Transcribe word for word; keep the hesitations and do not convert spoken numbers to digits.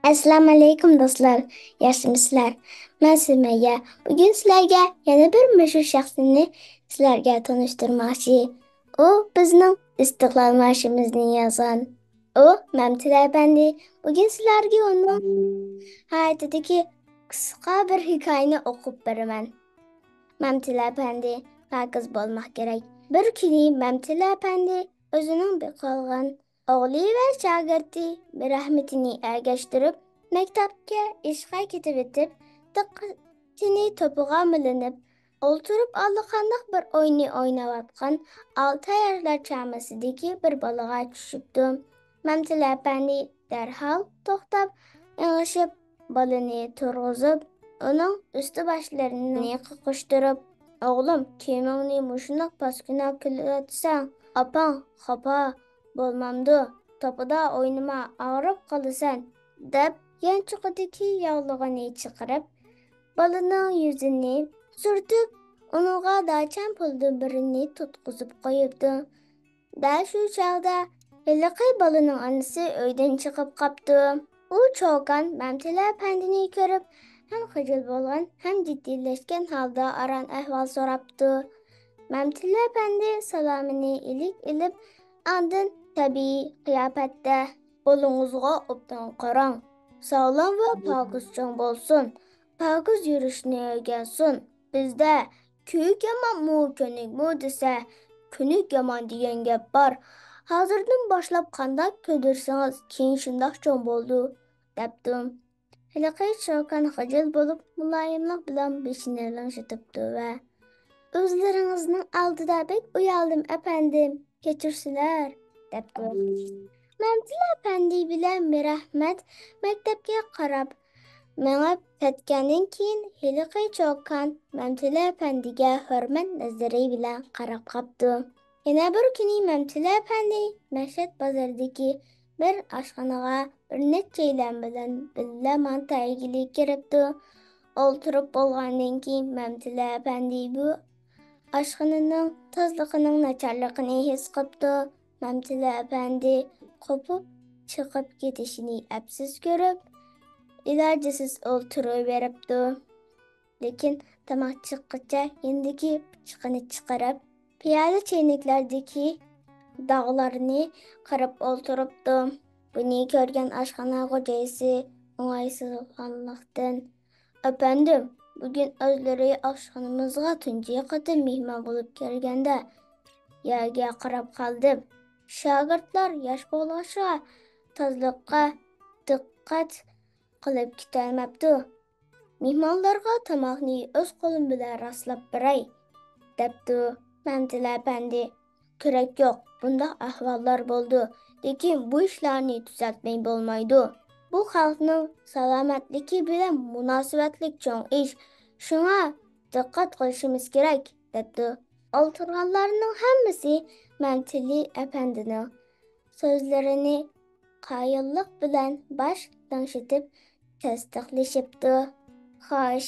ئەسسالامۇئەلەيكۇم دوستلار، ياخشىمۇسىلەر؟ مەن سۈمەييە. بۈگۈن سىلەرگە يەنە بىر مەشھۇر شەخسنى سىلەرگە تونۇشتۇرماقچى. ئۇ بىزنىڭ ئىستىقلال مارشىمىزنى يازغان. ئۇ مەمتىلى ئەپەندى. بۈگۈن سىلەرگە ئۇنىڭ ھاياتىدىكى قىسقا بىر ھېكايىنى ئوقۇپ بېرىمەن. مەمتىلى ئەپەندى پاكىز بولماق كېرەك. بىر كۈنى مەمتىلى ئەپەندى ئۆزىنىڭ بېقىۋالغان ئوغلى ۋە شاگىرتى مىرئەھمىتىنى ئەگەشتۈرۈپ، مەكتەپكە ئىشقا كېتىۋېتىپ، دىققىتىنى توپىغا مىلىنىپ، ئولتۇرۇپ ئاللىقانداق بىر ئويۇننى ئويناۋاتقان ئالتە ياشلار چامىسىدىكى بىر بالىغا چۈشۈپتۇ. مەمتىلى ئەپەندى دەرھال توختاپ، ئېڭىشىپ، بالىنى تۇرغۇزۇپ، ئۇنىڭ ئۈستى باشلىرىنى قوقۇشتۇرۇپ، «ئوغلۇم، كىيىمىڭنى مۇشۇنداق پاسكىنا كىيىۋاتىسەن، ئاپاڭ خاپا بولمامدۇ؟ توپىدا ئوينىما، ئاغرىپ قالىسەن» دەپ، يانچۇقىدىكى ياغلىقىنى چىقىرىپ، بالىنىڭ يۈزىنى سۈرتۈپ، ئۇنىڭغا داچەن پۇلدىن بىرنى تۇتقۇزۇپ قويۇپتۇ. دەل شۇ چاغدا ھېلىقى بالىنىڭ ئانىسى ئۆيدىن چىقىپ قاپتۇ. ئۇ چوكان مەمتىلى ئەپەندىنى كۆرۈپ، ھەم خىجىل بولغان، ھەم جىددىيلەشكەن ھالدا ئاران ئەھۋال سوراپتۇ. مەمتىلى ئەپەندى سالامىنى ئىلىك ئېلىپ، ئاندىن تەبىئىي قىياپەتتە: «بالىڭىزغا ئوبدان قاراڭ، ساغلام ۋە پاكىز چوڭ بولسۇن، پاكىز يۈرۈشنى ئۆگەنسۇن. بىزدە كۆيۈك يامانمۇ، كۆنۈكمۇ دېسە، كۆنۈك يامان دېگەن گەپ بار. ھازىردىن باشلاپ قانداق كۆيدۈرسىڭىز، كېيىن شۇنداق چوڭ بولىدۇ» دەپتۇ. ھېلىقى چوكان خىجىل بولۇپ، مۇلايىملىق بىلەن بېشىنى لىڭشىتىپتۇ ۋە: «ئۆزلىرىڭىزنىڭ ئالدىدا بەك ئۇيالدىم، ئەپەندىم، كەچۈرسىلەر» دەپتۇ. مەمتىلى ئەپەندى بىلەن مىرئەھمەت مەكتەپكە قاراپ مېڭىپ كەتكەندىن كېيىن، ھېلىقى چوكان مەمتىلى ئەپەندىگە ھۆرمەت نەزىرى بىلەن قاراپ قاپتۇ. يەنە بىر كۈنى مەمتىلى ئەپەندى مەشھەد بازىرىدىكى بىر ئاشخانىغا بىر نەچچەيلەن بىلەن بىللە مانتا يېگىلى كىرىپتۇ. ئولتۇرۇپ بولغاندىن كېيىن، مەمتىلى ئەپەندى بۇ ئاشخانىنىڭ تازىلىقىنىڭ ناچارلىقىنى ھېس قىپتۇ. مەمتىلى ئەپەندى قوپۇپ چىقىپ كېتىشىنى ئەپسىز كۆرۈپ، ئىلاجىسىز ئولتۇرۇۋېرىپتۇ. لېكىن تاماق چىققىچە يېنىدىكى پىچىقىنى چىقىرىپ، پىيالە چەينەكلەردىكى داغلارنى قاراپ ئولتۇرۇپتۇ. بۇنى كۆرگەن ئاشخانا خوجايىسى ئوڭايسىزلانغانلىقتىن: «ئەپەندىم، بۈگۈن ئۆزلىرى ئاشخانىمىزغا تۇنجى قېتىم مېھمان بولۇپ كەلگەندە، يەرگە قاراپ قالدىم. شاگىرتلار ياش بولغاچقا، تازىلىققا دىققەت قىلىپ كېتەلمەپتۇ. مېھمانلارغا تاماقنى ئۆز قولۇم بىلەن راسلاپ بېرەي» دەپتۇ. مەمتىلى ئەپەندى: «كېرەك يوق، بۇنداق ئەھۋاللار بولىدۇ، لېكىن بۇ ئىشلارنى تۈزەتمەي بولمايدۇ. بۇ خەلقنىڭ سالامەتلىكى بىلەن مۇناسىۋەتلىك چوڭ ئىش، شۇڭا دىققەت قىلىشىمىز كېرەك» دەپتۇ. ئولتۇرغانلارنىڭ ھەممىسى مەمتىلى ئەپەندىنىڭ سۆزلىرىنى قايىللىق بىلەن باش لىڭشىتىپ تەستىقلىشىپتۇ. خوش،